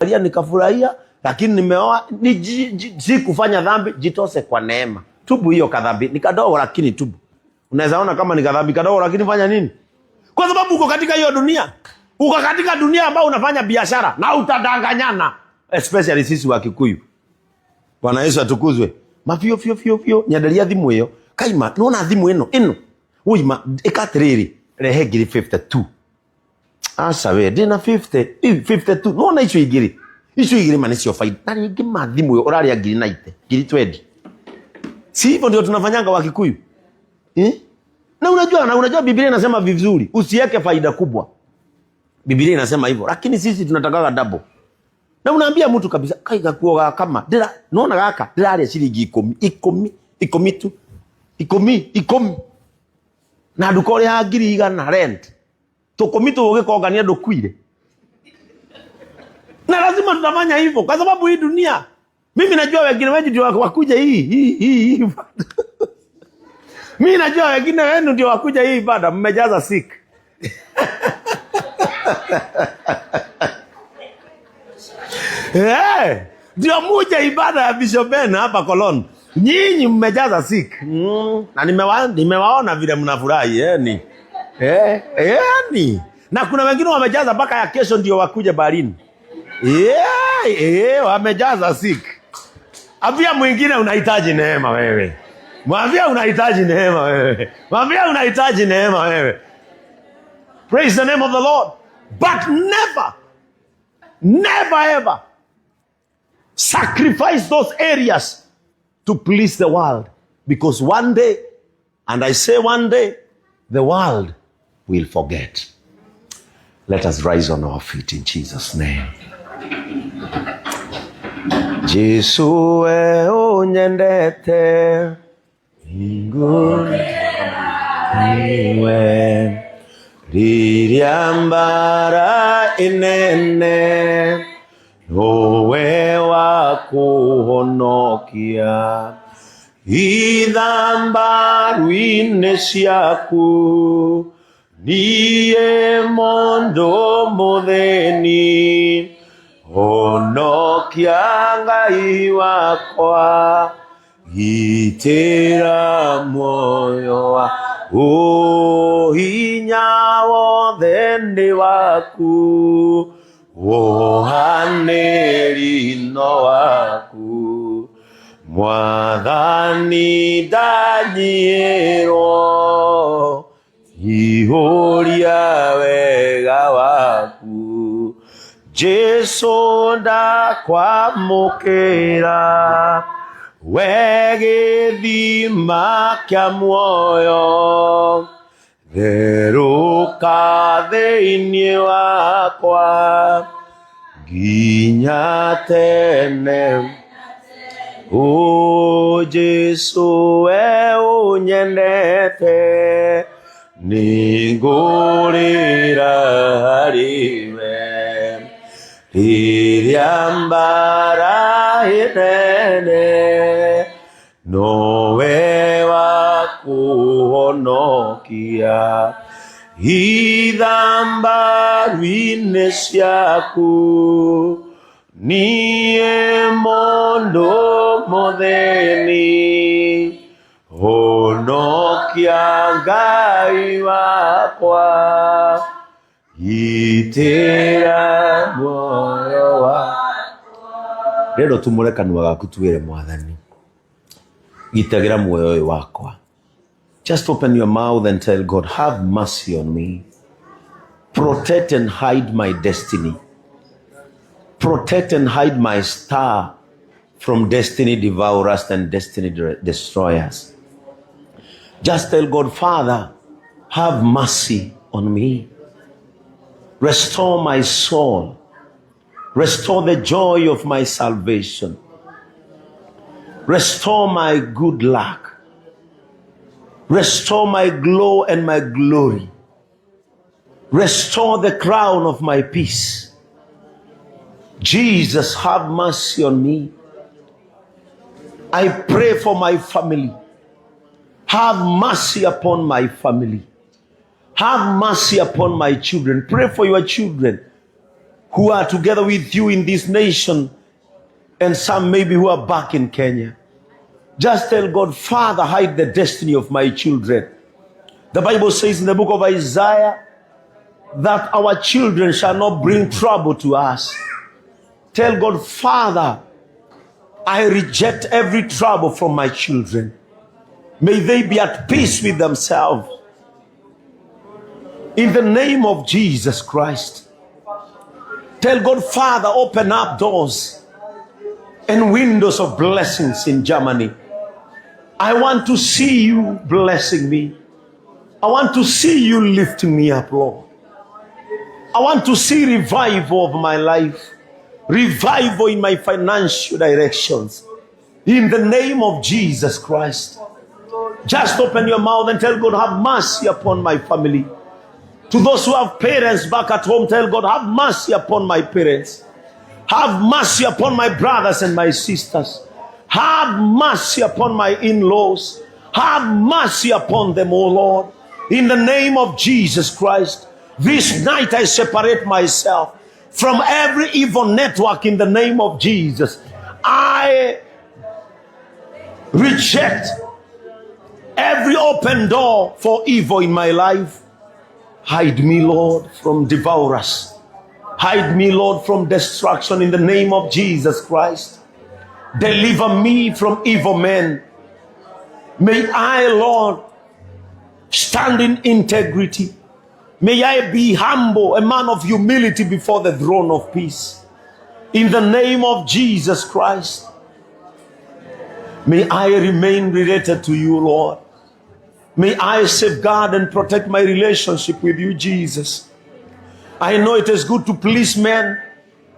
Nilikubalia nikafurahia, lakini nimeoa ni si kufanya dhambi. Jitose kwa neema, tubu hiyo kadhambi ni kadogo, lakini tubu. Unaweza ona kama ni kadhambi kadogo, lakini fanya nini? Kwa sababu uko katika hiyo dunia, uko katika dunia ambayo unafanya biashara na utadanganyana, especially sisi wa Kikuyu. Bwana Yesu atukuzwe. Mafio fio fio fio nyenderia thimu iyo kaima nona thimu ino ino uima ika atiriri rehe ngiri 52. Aca we ndina 50 52 nona icio igiri icio igiri ma nicio faida na ringi ma thimu iyo uraria ngiri 90 ngiri 20. Si hivyo ndio tunafanyanga wa Kikuyu, eh? Na unajua Biblia inasema vizuri usiweke faida kubwa. Biblia inasema hivyo, lakini sisi tunatakaga double. Na unaambia mtu kabisa kai gakuo gaka kama ndira nona gaka ndiraria ciringi ikumi ikumi ikumi tu ikumi ikumi na nduka ũrĩhaga ngiri igana rent tukumi tũgĩkongania ndũkuire. Na lazima tutafanya hivyo kwa sababu hii dunia, mimi najua wengine wenyu ndio wakuja hii hii hii hii. Mimi najua wengine wenu ndio wakuja hii ibada mmejaza sick. Ndio muja ibada ya Bishop Ben hapa Cologne. Nyinyi mmejaza sick. Na nimewaona vile mnafurahi yani. Yani. Na kuna wengine wamejaza mpaka ya kesho ndio wakuja baharini. Wamejaza sick. Ambia mwingine unahitaji neema wewe. Mwambia unahitaji neema wewe. Mwambia unahitaji neema wewe. Praise the name of the Lord. But never, never ever sacrifice those areas to please the world. Because one day, and I say one day, the world will forget. Let us rise on our feet in Jesus' name. Jesu we unyendete we rĩrĩa mbara inene nowe wa kũhonokia ithambaru-inĩ ciaku niĩ mũndũ mũthĩni honokia Ngai wakwa gitĩra muoyo wa ũhinya wothe nĩ waku wohanĩri no waku mwathani ndanyihĩrwo ihũria wega waku Jesu ndakwamũkĩra we gĩthima kĩa muoyo therũka thĩinĩ wakwa nginya tene. O Jesu we ũnyendete nĩngũrĩra harĩ we rĩrĩa mbara ĩnene nowe wa kũhonokia ithambaru-inĩ ciaku niĩ mũndũ mũthĩni honokia Ngai wakwa gitĩra muoyo wa rĩrĩ tumũre kanua gaku tuwĩre mwathani gitagĩra muoyo ũyũ wakwa. Just open your mouth and tell God, have mercy on me. Protect and hide my destiny. Protect and hide my star from destiny devourers and destiny destroyers. Just tell God, Father, have mercy on me. Restore my soul. Restore the joy of my salvation. Restore my good luck. Restore my glow and my glory. Restore the crown of my peace. Jesus, have mercy on me. I pray for my family. Have mercy upon my family. Have mercy upon my children. Pray for your children. who are together with you in this nation and some maybe who are back in Kenya. Just tell God, "Father, hide the destiny of my children." The Bible says in the book of Isaiah that our children shall not bring trouble to us. Tell God, "Father, I reject every trouble from my children. May they be at peace with themselves. In the name of Jesus Christ." Tell God, "Father, open up doors and windows of blessings in Germany. I want to see you blessing me. I want to see you lifting me up, Lord. I want to see revival of my life, revival in my financial directions. In the name of Jesus Christ." Just open your mouth and tell God, "Have mercy upon my family." To those who have parents back at home, tell God, "Have mercy upon my parents. Have mercy upon my brothers and my sisters. Have mercy upon my in laws. Have mercy upon them, O Lord. In the name of Jesus Christ." This night I separate myself from every evil network in the name of Jesus. I reject every open door for evil in my life. Hide me, Lord, from devourers. Hide me, Lord, from destruction in the name of Jesus Christ. Deliver me from evil men. May I, Lord, stand in integrity. May I be humble, a man of humility before the throne of peace. In the name of Jesus Christ. May I remain related to you, Lord. May I safeguard and protect my relationship with you, Jesus. I know it is good to please men,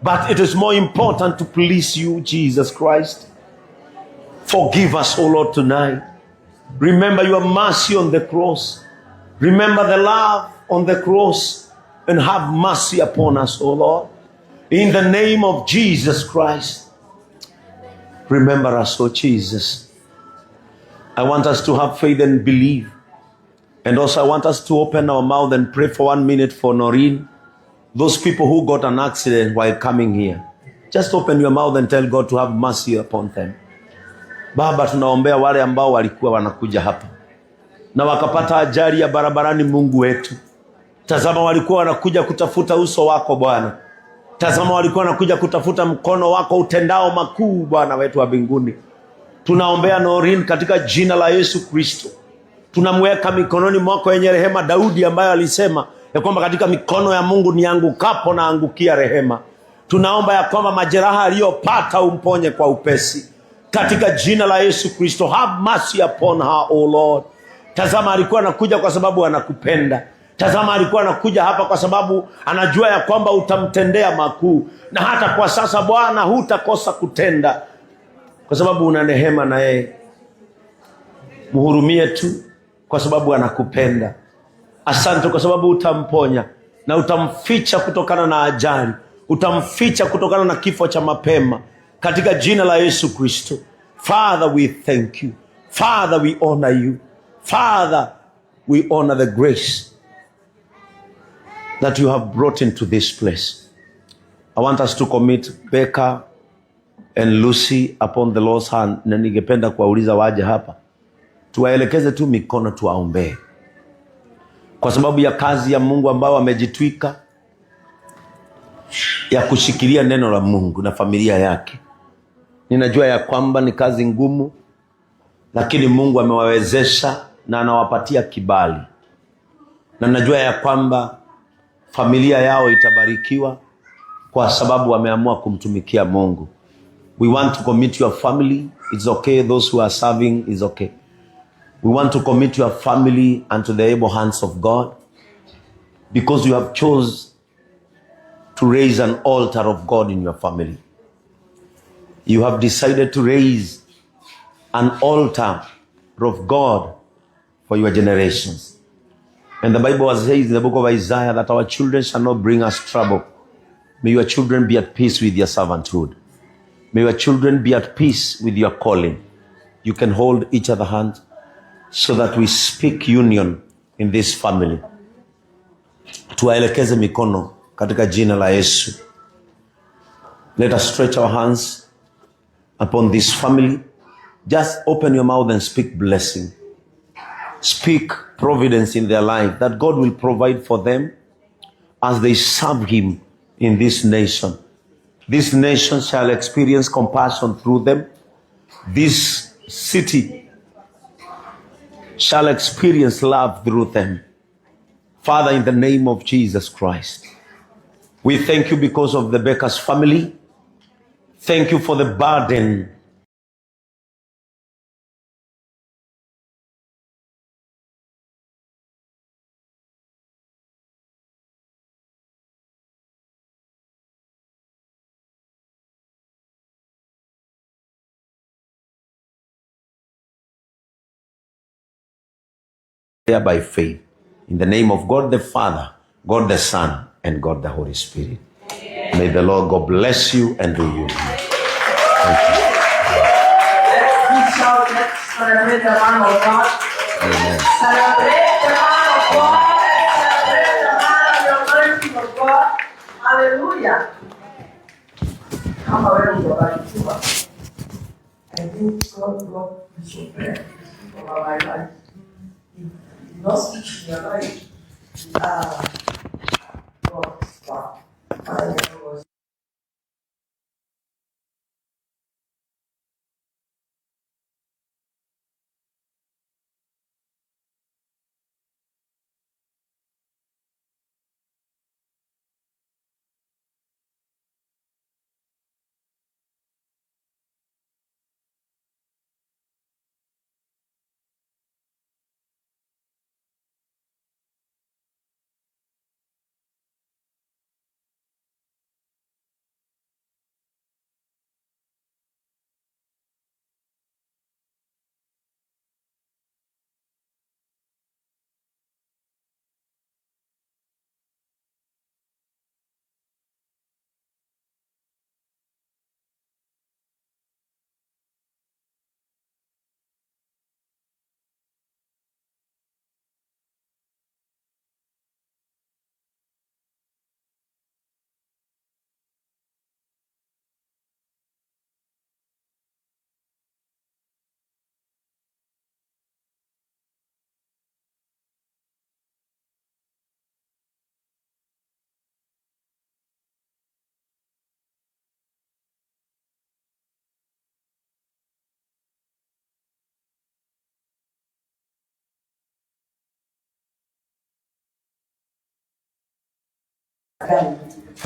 but it is more important to please you, Jesus Christ. Forgive us, O Lord, tonight. Remember your mercy on the cross. Remember the love on the cross and have mercy upon us, O Lord. In the name of Jesus Christ. Remember us, O Jesus. I want us to have faith and believe. And also, I want us to open our mouth and pray for one minute for Noreen. Those people who got an accident while coming here. Just open your mouth and tell God to have mercy upon them. Baba, tunaombea wale ambao walikuwa wanakuja hapa na wakapata ajali ya barabarani. Mungu wetu, tazama, walikuwa wanakuja kutafuta uso wako Bwana. Tazama, walikuwa wanakuja kutafuta mkono wako utendao makuu, Bwana wetu wa mbinguni. Tunaombea Noreen katika jina la Yesu Kristo. Tunamweka mikononi mwako yenye rehema Daudi ambayo alisema ya kwamba katika mikono ya Mungu niangukapo naangukia rehema. Tunaomba ya kwamba majeraha aliyopata umponye kwa upesi katika jina la Yesu Kristo. Have mercy upon her, O Lord. Tazama, alikuwa anakuja kwa sababu anakupenda. Tazama, alikuwa anakuja hapa kwa sababu anajua ya kwamba utamtendea makuu, na hata kwa sasa Bwana hutakosa kutenda, kwa sababu una rehema na yeye. Mhurumie tu kwa sababu anakupenda. Asante kwa sababu utamponya na utamficha kutokana na ajali, utamficha kutokana na kifo cha mapema, katika jina la Yesu Kristo. Father, we thank you. Father, we honor you. Father, we honor the grace that you have brought into this place. I want us to commit Becca and Lucy upon the Lord's hand, na ningependa kuwauliza waje hapa tuwaelekeze tu mikono tuwaombee kwa sababu ya kazi ya Mungu ambayo wamejitwika ya kushikilia neno la Mungu na familia yake. Ninajua ya kwamba ni kazi ngumu, lakini Mungu amewawezesha na anawapatia kibali, na najua ya kwamba familia yao itabarikiwa kwa sababu wameamua kumtumikia Mungu. We want to commit your family. It's okay. Those who are serving is okay. We want to commit your family unto the able hands of God because you have chose to raise an altar of God in your family. You have decided to raise an altar of God for your generations. And the Bible says in the book of Isaiah that our children shall not bring us trouble. May your children be at peace with your servanthood. May your children be at peace with your calling. You can hold each other hand so that we speak union in this family. Tuwaelekeze mikono katika jina la Yesu. Let us stretch our hands upon this family. Just open your mouth and speak blessing. Speak providence in their life, that God will provide for them as they serve Him in this nation. This nation shall experience compassion through them. This city shall experience love through them. Father, in the name of Jesus Christ, we thank you because of the Baker's family. Thank you for the burden by faith. In the name of God the Father, God the Son, and God the Holy Spirit. May the Lord God bless you and do you good. Thank you. Let's shout, let's celebrate the man of God. Amen. Celebrate the man of God. Celebrate the man of the anointing of God. Hallelujah. Kama wewe umebarikiwa. I think God brought Bishop Ben to speak over my life. He did not speak in your life. God is power. Father, was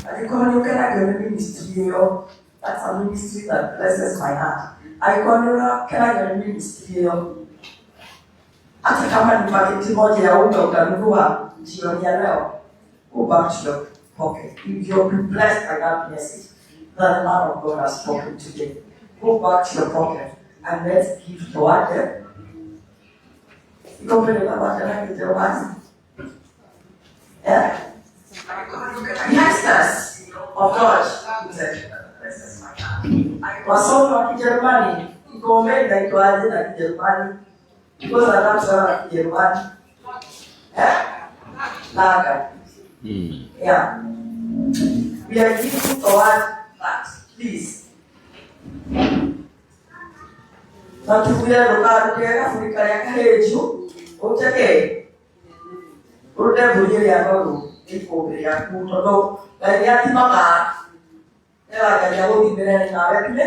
Angĩkorwo nĩ ũkenagio nĩ ministry ĩyo, that's a ministry that blesses my heart. Angĩkorwo nĩ ũrakenagio nĩ ministry ĩyo, hata kama ni paketi moja ya unga utanunua jioni ya leo, go back to your pocket. If you've been blessed by that message that the man of God has spoken today, go back to your pocket and let's give toward them. Iko mbele la watu na Yeah. Pastors of God. Wasomi wa Kijerumani, Kikombe inaitwaje na Kijerumani? Because nataka sana na Kijerumani. Eh? Lager. Yeah. We are giving toward that. Please. Na tuvuye ndũkarute gaburi karĩa kahĩnju ũte kĩ ũrute mbũri ĩrĩa noru ikũmbĩ rĩaku tondũ Ngai nĩathimaga nĩaragaria gũthimĩre nawe kĩne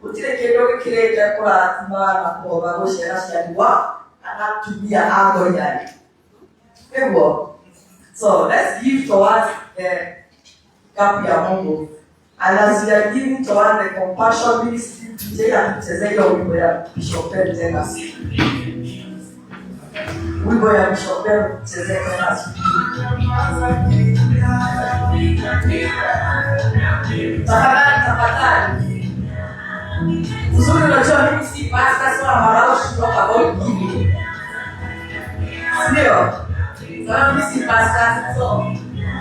gũtirĩ kĩndũ gĩkĩrĩte kũrathima na kũhotha gũciara cianigwa kana atumia a Goliath nĩguo. So let's give towards the gap ya Mungu, and as we are giving towards the Compassion Ministry, DJ atuchezee hiyo wimbo ya Bishop Ben tena, wimbo ya Bishop Ben tuchezee tena. Tafadhali, tafadhali. Uzuri unajua mimi si pastor, sio na maraushi kutoka about giving. Sio? Sasa mimi si pastor, so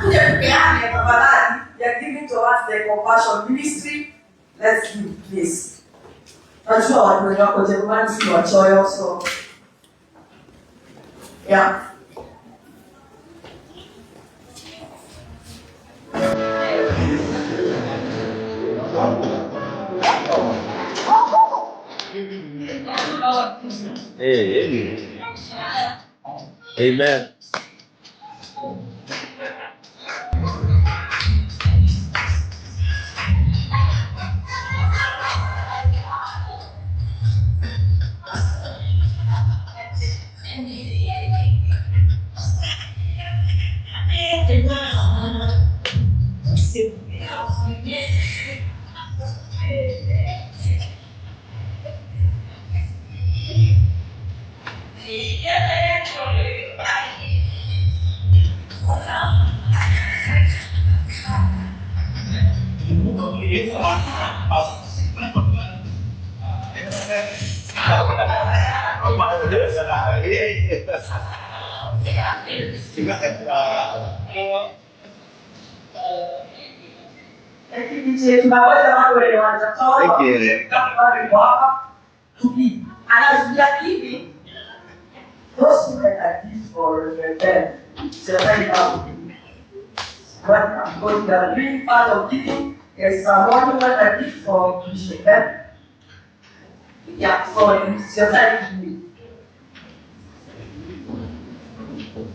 kuja tupeane tafadhali. We are giving towards the Compassion Ministry. Let's give, please. Najua watu wenye wako Jerumani si wachoyo, so yeah. Hey, amen. Tunaweza watu wenye wanatoa hapa anazuia hivi those who can at for them serikali kama but because the main part of giving is someone who can at least for them. Yeah, for serikali.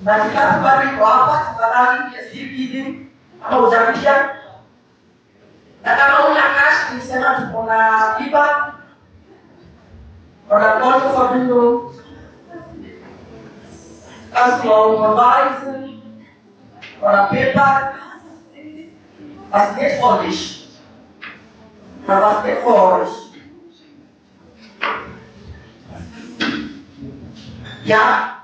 Na kama bado iko hapa tafadhali still giving ama hujapiga na kama una cash nilisema tuko na IBAN, oder Kontoverbindung, kannst du auch überweisen oder PayPal. Was geht vor dich? Oder was geht vor euch? Ja.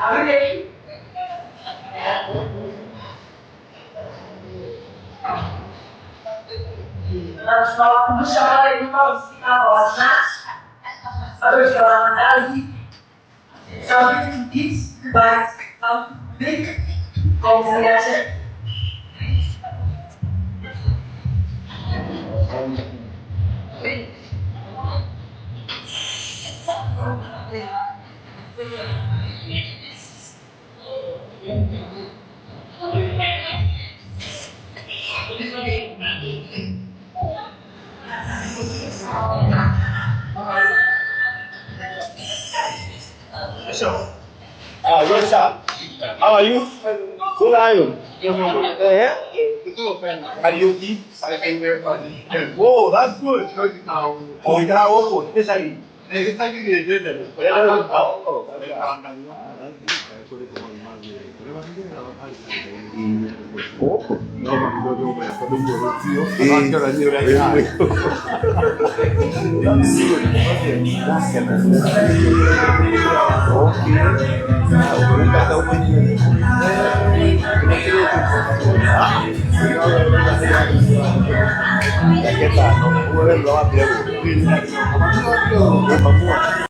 Are we ready? Na tunawakumbusha wale nyuma husika wa bado tunawaandaa something to eat, but big congregation. Ah, what's up? How are you? Who are you? Yeah. Whoa, that's good. Oh,